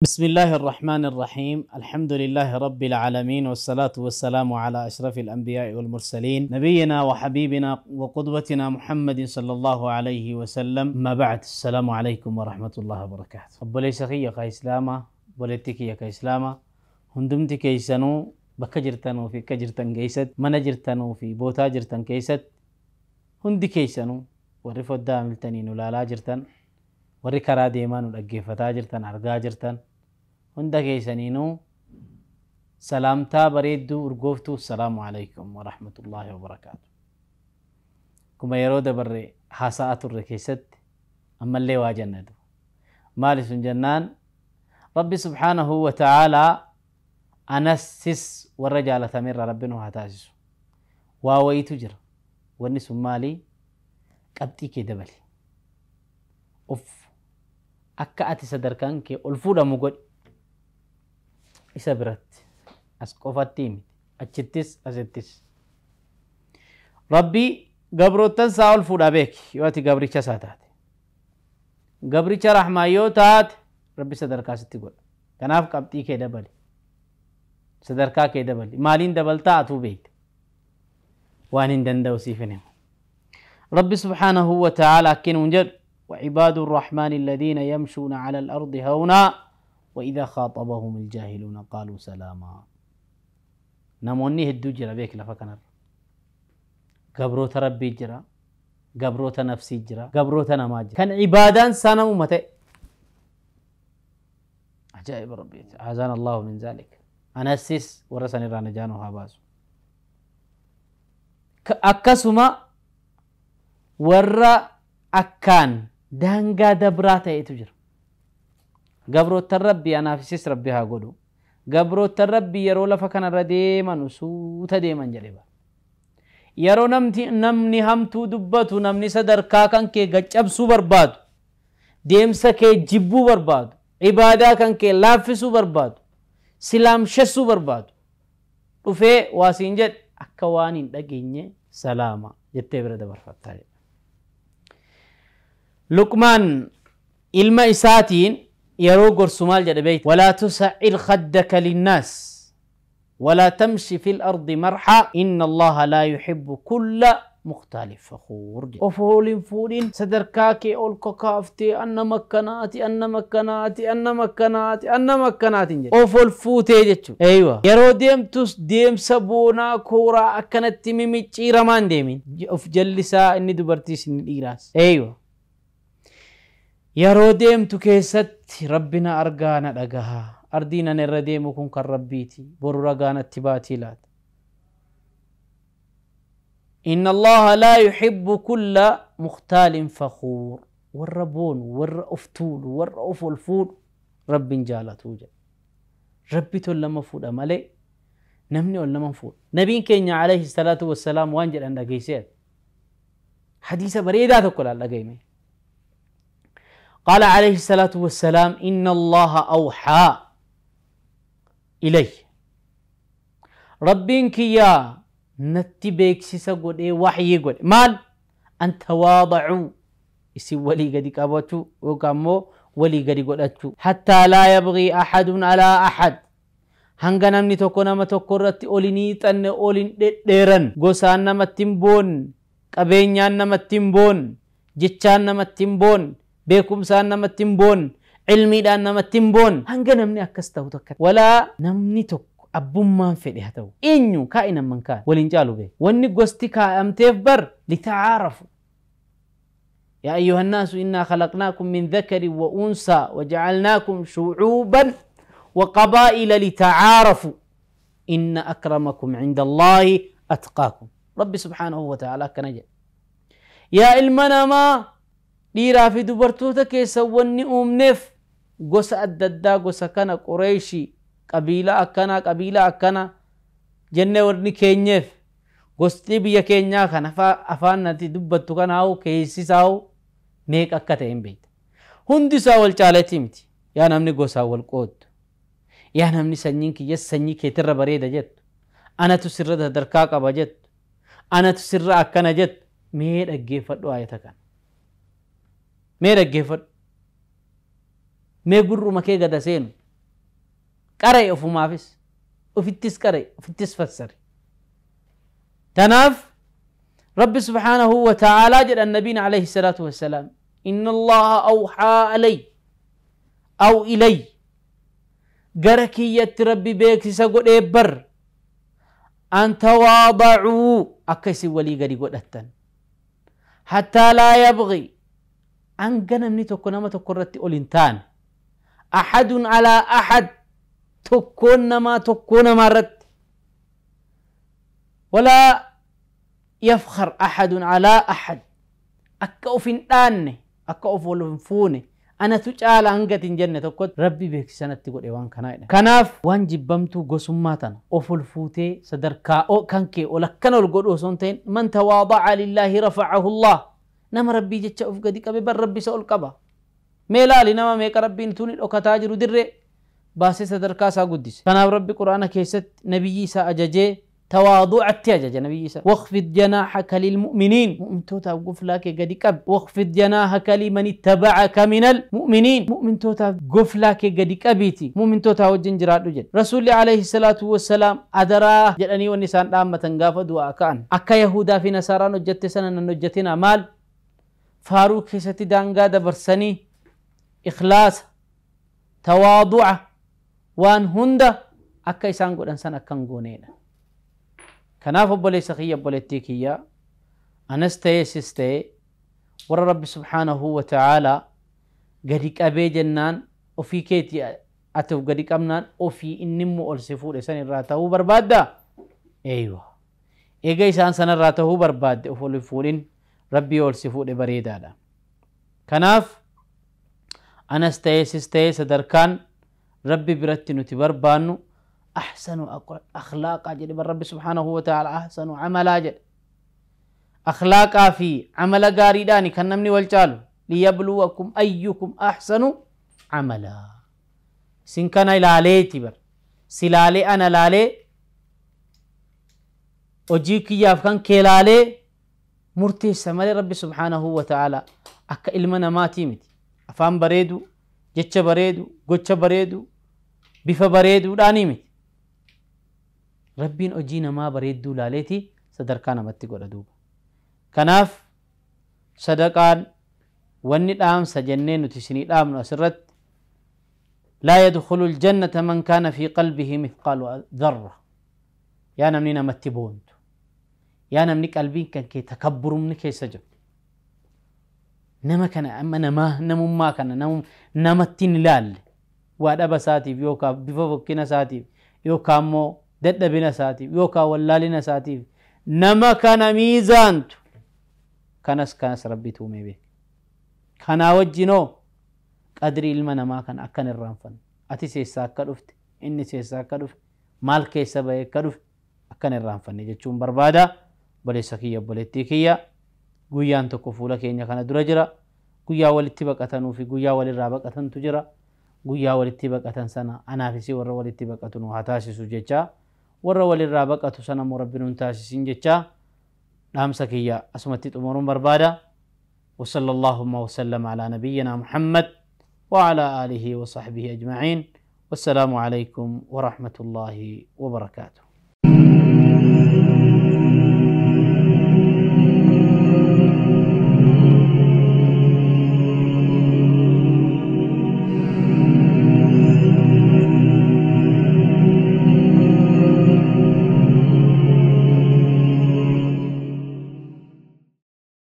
بسم الله الرحمن الرحيم. الحمد لله رب العالمين، والصلاة والسلام على أشرف الأنبياء والمرسلين، نبينا وحبيبنا وقدوتنا محمد صلى الله عليه وسلم. ما بعد، السلام عليكم ورحمة الله وبركاته. أبولي سخية كإسلاما بولتكي كإسلاما هندمتي كيسانو بكجرتنو في كجرتن كيست منجرتنو في بوتا جرتن كيست هندي كيسانو ورفو الداملتنين ولا لا جرتن وري كرا ديمان ودقيفتا جرتن أرقا جرتن هندا كيسانينو سلامتا بريدو ارقوفتو. السلام عليكم ورحمة الله وبركاته. كما يرود بري حاساء الركيست أما اللي واجندو مالس جنان ربي سبحانه وتعالى أنسس والرجال ثمير ربنا هتاسس واوي تجر والنس مالي قبتي كدبلي أوف أكا أتي صدركان كي ألفودا مقول إسابرت أسقفتي أتشتس أزتس ربي قبرو تنسى ألفودا بك يواتي قبري شساتات قبري شرحما يوتات ربي صدركا ستقول كناف قبتي كدبلي صدركا كدبلي مالين دبلتا أتو بيت وانين دندو سيفنهم ربي سبحانه وتعالى كن وعباد الرحمن الذين يمشون على الأرض هونا وإذا خاطبهم الجاهلون قالوا سلاما. نموني هدو جرا بيك لفكنر قبرو تربي جرا قبرو تنفسي جرا قبرو تنماجرا كان عبادان سنة متى عجائب ربي عزان الله من ذلك. أنسس ورسني رانا جانو هاباسو أكسما ورا أكان دانغا دبراتا يتجر قبرو تربي أنا في سيس ربي هاقولو قبرو تربي يرو لفكنا رديما نسوتا ديما جريبا يرو نمني همتو دبتو نمني صدر كاكن كي قجبسو برباد ديمسا كي جبو برباد عبادة كان كي لافسو برباد سلام شسو برباد وفي واسينجد أكوانين دقيني سلاما جتبر دبر فتاري. لقمان ilma isaatiin yeroo gorsu maal jedhe beeyta ولا تسعر خدك للناس ولا تمشي في الأرض مرحا إن الله لا يحب كل مختال فخور. أفول فول صدركاكي أولكو كافتي أن مكناتي أن مكناتي أن مكناتي أن مكناتي أفول فوتي جتشو. أيوة يرو ديم تس ديم سبونا كورا أكنت ميمي رمان ديمين أف جلسا إني دبرتيس إني الإيراس. أيوة yeroo deemtu keessatti rabbina argaa na dhagaha ardiin ani irra deemu kun kan rabbiiti boru ragaa natti baatii laata. إن الله لا يحب كل مختال فخور warra boonu warra of tuulu warra of ol fuudhu rabbiin jaalatu jedha. Rabbitu ol nama fuudha malee namni ol nama fuudha. Nabiin keenya alayhi salaatu wassalaam waan jedhan dhageessee hadiisa bareedaa tokko laal dhagayme. قال عليه الصلاة والسلام إن الله أوحى إلي ربك يا نتبك سيسقود وحي قد مال أن تواضعوا يسي ولي قد كابتو وكامو ولي قد قدتو حتى لا يبغي أحد على أحد hanga namni tokko nama tokko irratti olin hiixanne olin dhedheeran gosaan namatti hin boon qabeenyaan namatti hin boon jechaan namatti hin boon beekumsaan namatti hin boon ilmiidhaan namatti hin boon hanga namni akkas ta'u takka walaa namni tokko abbummaan fedhe haa ta'u eenyu kaa'inan man kaan waliin caalu beeku wanni gosti kaa'amteef bar litacaarafu يا أيها الناس إنا خلقناكم من ذكر وأنثى وجعلناكم شعوبا وقبائل لتعارفوا إن أكرمكم عند الله أتقاكم. ربي سبحانه وتعالى كنجد يا إلمنا ما dhiiraa fi dubartoota keessa wanni uumneef gosa adda addaa gosa kana Qureeshii qabiila akkanaa qabiila akkanaa jennee wanni keenyeef gosti biyya keenyaa kana afaan nati dubbattu kanaa'u keessisaa'u meeqa akka ta'e hin beekta. Hundi isaa wal caalatii miti. Yaa namni gosaa wal qooddu. Yaa namni sanyiin kiyyas sanyii keetirra bareeda jettu. Anatu sirra sadarkaa qaba jettu. Anatu sirra akkana jettu. Mee dhaggeeffadhu ayata kana. Mee dhaggeeffadhu. Mee gurruma kee gada seenu. Qara'e ofumaafis ofittis qara'e ofittis fassare. Tanaaf Rabbi subhaanahu wa ta'aalaa jedhan nabiin alayhi salaatu wassalaam inna Allaha awxaa alay aw ilay gara kiyyatti Rabbi beeksisa godhee bar an tawaadacuu akka isin walii gadi godhattan hattaa laa yabgi hanga namni tokko nama tokko irratti ol hin taane axadun alaa axad tokkoon namaa tokkoo namaa irratti walaa yafkhar axadun alaa axad akka of hin dhaanne akka of wal hin fuune anatu caala hangati hin jenne tokkotti Rabbi beeksisanatti godhe waan kanaa jedha. Kanaaf waan jibbamtuu gosummaa tana of ol fuutee sadarkaa kan kee ol akkana ol godhu osoo hin ta'in man tawaadaca lillaahi rafa'ahu Allah nama Rabbii jecha of gadi qabe bar Rabbi isa ol qaba. Mee laali nama meeqa Rabbiin tuni dhokataa jiru dirree baasee sadarkaa isaa guddise. Kanaaf Rabbi Qur'aana keessatti nabiyyi isaa ajajee تواضعت يا جا نبي عيسى واخفض جناحك للمؤمنين مؤمن توتا قفلاك قد قب واخفض جناحك لمن اتبعك من المؤمنين مؤمن توتا قفلاك قد قبيتي مؤمن توتا وجن جراد وجن رسول عليه الصلاة والسلام أدراه جلني والنسان دامة قاف دعاء كان أكا يهودا في نصارى نجت سنة نجتنا مال فاروق ستي دانقا دبرسني إخلاص تواضع وان هندا أكا إسان قد أنسان أكا نقونينا. Kanaaf obboleessa kiyya obboleettii kiyya anas ta'ee sis ta'ee warra Rabbi subhaanahu wa ta'aalaa gadi qabee jennaan ofii keetii ati of gadi qabnaan ofii inni immoo ol si fuudhe san irraa ta'uu barbaaddaa? Eeywa. Eega isaan sanarraa ta'uu barbaadde of ol hin fuudhin Rabbii ol si fuudhe bareedaadha. Kanaaf anas ta'ee sis ta'ee sadarkaan Rabbi biratti nuti barbaannu أحسن أخلاقا جد رب سبحانه وتعالى أحسن عملا جد أخلاقا في عمل غاريداني كان نمني والجالو ليبلوكم أيكم أحسن عملا سنكنا إلى عليتي بر سلالي أنا لالي وجيكي يافكان كيلالي مرتي سمالي رب سبحانه وتعالى أكا إلمنا ما تيمتي أفهم بريدو جتش بريدو قتش بريدو بفا بريدو دانيمتي Rabbiin hojii namaa bareedduu laaleeti sadarkaa namatti godha duuba. Kanaaf sadaqaan wanni dhaamsa jennee nuti isinii dhaamnu asirratti laa yadkhulu aljannata man kaana fi qalbihi mithqaalu dharra. Yaa namni namatti boontu, yaa namni qalbiin kan kee takabburumni keessa jiru, nama kana amma namummaa kana namatti hin ilaalle waa dhaba isaatiif yookaan bifa fokkina isaatiif yookaan immoo dadhabina isaatiif yookaan wallaalina isaatiif nama kana miizaantu kanas kanas Rabbitu uumee beeka. Kanaa wajjinoo qadrii ilma namaa kana akkan irraanfannu ati seessaa akka dhufte inni seessaa akka dhufe maal keessa bahee akka dhufe akkan irraanfanne jechuun barbaada. Obboleessa kiyya obboleettii kiyya guyyaan tokko fuula keenya kana dura jira. Guyyaa walitti baqatanuu fi guyyaa walirraa baqatantu jira. Guyyaa walitti baqatan sana anaafis warra walitti baqatu nu haa taasisu jecha warra walirraa baqatu sana immoo Rabbi nuun taasisin jecha dhaamsa kiyya asumatti xumuruun barbaada. وصلى اللهم وسلم على نبينا محمد وعلى آله وصحبه أجمعين والسلام عليكم ورحمة الله وبركاته.